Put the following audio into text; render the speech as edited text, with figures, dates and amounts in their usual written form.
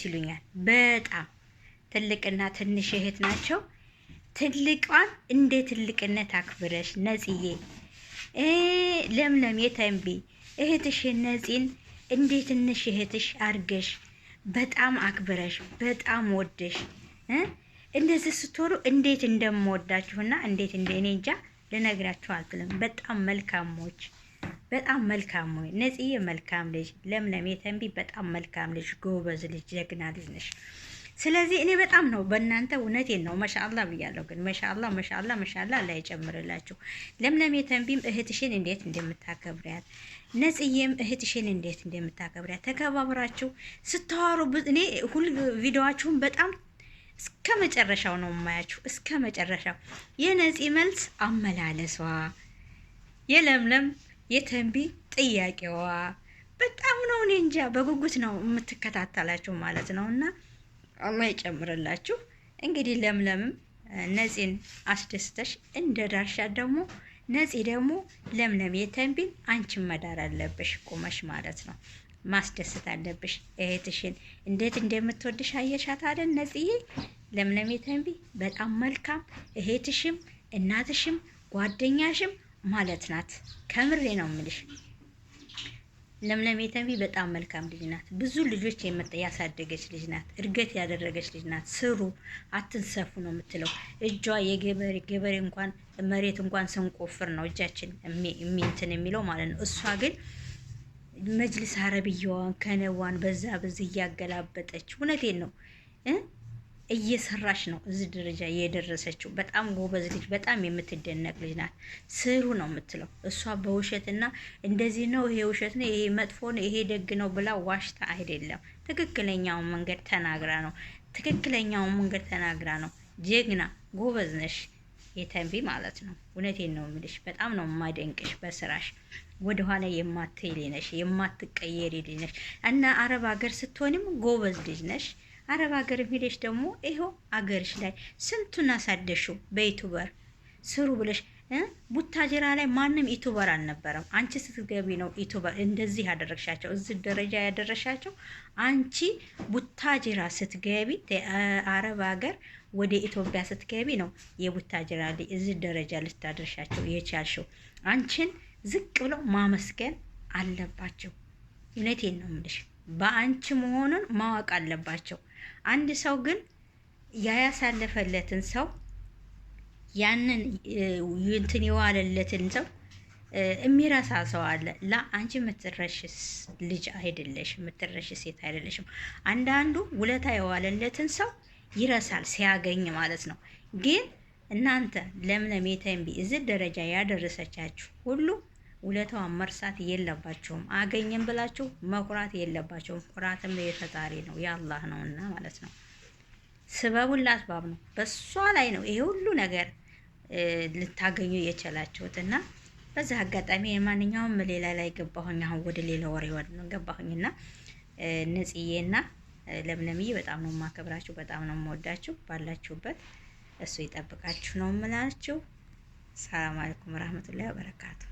ይሉኛል። በጣም ትልቅና ትንሽ እህት ናቸው። ትልቋን እንደ ትልቅነት አክብረሽ ነጽዬ፣ ለምለም የተንቢ እህትሽን ነጺን እንደ ትንሽ እህትሽ አርገሽ በጣም አክብረሽ በጣም ወደሽ እንደዚህ ስትሆኑ እንዴት እንደምወዳችሁና እንዴት እንደ እኔ እንጃ ልነግራችሁ አልችልም። በጣም መልካሞች፣ በጣም መልካም ወይ ነጽዬ፣ መልካም ልጅ፣ ለምለም የተንቢ በጣም መልካም ልጅ፣ ጎበዝ ልጅ፣ ጀግና ልጅ ነሽ። ስለዚህ እኔ በጣም ነው በእናንተ፣ እውነቴን ነው መሻአላ ብያለሁ። ግን መሻአላ መሻአላ መሻአላ አላህ ይጨምርላችሁ። ለምለም የተንቢም እህትሽን እንዴት እንደምታከብሪያት፣ ነጽዬም እህትሽን እንዴት እንደምታከብሪያት ተከባብራችሁ ስታወሩ እኔ ሁል ቪዲዮአችሁን በጣም እስከ መጨረሻው ነው የማያችሁ፣ እስከ መጨረሻው። የነፂ መልስ አመላለሷ፣ የለምለም የተንቢ ጥያቄዋ በጣም ነው፣ እኔ እንጃ በጉጉት ነው የምትከታተላችሁ ማለት ነው። እና አላህ ይጨምርላችሁ። እንግዲህ ለምለምም ነፂን አስደስተሽ እንደ ዳርሻ ደግሞ ነፂ ደግሞ ለምለም የተንቢን አንቺን መዳር አለብሽ ቁመሽ ማለት ነው። ማስደሰት አለብሽ እህትሽን። እንዴት እንደምትወድሽ አየሻት አይደል? ነጽዬ ለምለም የተንቢ በጣም መልካም እህትሽም እናትሽም ጓደኛሽም ማለት ናት። ከምሬ ነው የምልሽ። ለምለም የተንቢ በጣም መልካም ልጅ ናት። ብዙ ልጆች ያሳደገች ልጅ ናት። እድገት ያደረገች ልጅ ናት። ስሩ አትንሰፉ ነው የምትለው። እጇ የገበሬ ገበሬ እንኳን መሬት እንኳን ስንቆፍር ነው እጃችን እንትን የሚለው ማለት ነው። እሷ ግን መጅልስ አረብያዋን ከነዋን በዛ በዚህ እያገላበጠች፣ እውነቴን ነው፣ እየሰራች ነው እዚህ ደረጃ የደረሰችው። በጣም ጎበዝ ልጅ፣ በጣም የምትደነቅ ልጅ ናት። ስሩ ነው የምትለው እሷ። በውሸትና እንደዚህ ነው፣ ይሄ ውሸት ነው፣ ይሄ መጥፎ ነው፣ ይሄ ደግ ነው ብላ ዋሽታ አይደለም። ትክክለኛውን መንገድ ተናግራ ነው። ትክክለኛውን መንገድ ተናግራ ነው። ጀግና ጎበዝ ነሽ የተንቢ ማለት ነው። እውነቴን ነው የምልሽ። በጣም ነው የማደንቅሽ በስራሽ። ወደኋላ የማትይ ነሽ፣ የማትቀየሪ ልጅ ነሽ እና አረብ ሀገር ስትሆንም ጎበዝ ልጅ ነሽ። አረብ ሀገር ሄደሽ ደግሞ ይኸው አገርሽ ላይ ስንቱን አሳደሽው በ YouTuber ስሩ ብለሽ። ቡታጅራ ላይ ማንም YouTuber አልነበረም። አንቺ ስትገቢ ነው YouTuber እንደዚህ ያደረግሻቸው፣ እዚህ ደረጃ ያደረሻቸው። አንቺ ቡታጅራ ስትገቢ፣ አረብ ሀገር ወደ ኢትዮጵያ ስትገቢ ነው የቡታጅራ ላይ እዚህ ደረጃ ልታደርሻቸው የቻልሽው። አንቺን ዝቅ ብለው ማመስገን አለባቸው። እውነቴን ነው የምልሽ፣ በአንቺ መሆኑን ማወቅ አለባቸው። አንድ ሰው ግን ያያሳለፈለትን ሰው፣ ያንን እንትን የዋለለትን ሰው የሚረሳ ሰው አለ። ላ አንቺ የምትረሽ ልጅ አይደለሽ፣ የምትረሽ ሴት አይደለሽም። አንዳንዱ ውለታ የዋለለትን ሰው ይረሳል ሲያገኝ ማለት ነው። ግን እናንተ ለምለም የተንቢ እዚህ ደረጃ ያደረሰቻችሁ ሁሉ ውለታዋን መርሳት የለባችሁም። አገኘን ብላችሁ መኩራት የለባችሁም። ኩራትም የፈጣሪ ነው፣ የአላህ ነውና ማለት ነው። ስበቡን ለአስባብ ነው። በሷ ላይ ነው ይሄ ሁሉ ነገር ልታገኙ የቻላችሁት። እና በዚህ አጋጣሚ የማንኛውም ሌላ ላይ ገባሁኝ። አሁን ወደ ሌላ ወሬ ገባሁኝና ነጽዬና ለምለምዬ በጣም ነው የማከብራችሁ፣ በጣም ነው የምወዳችሁ። ባላችሁበት እሱ ይጠብቃችሁ ነው የምላችሁ። ሰላም አለይኩም ወራህመቱላሂ ወበረካቱ።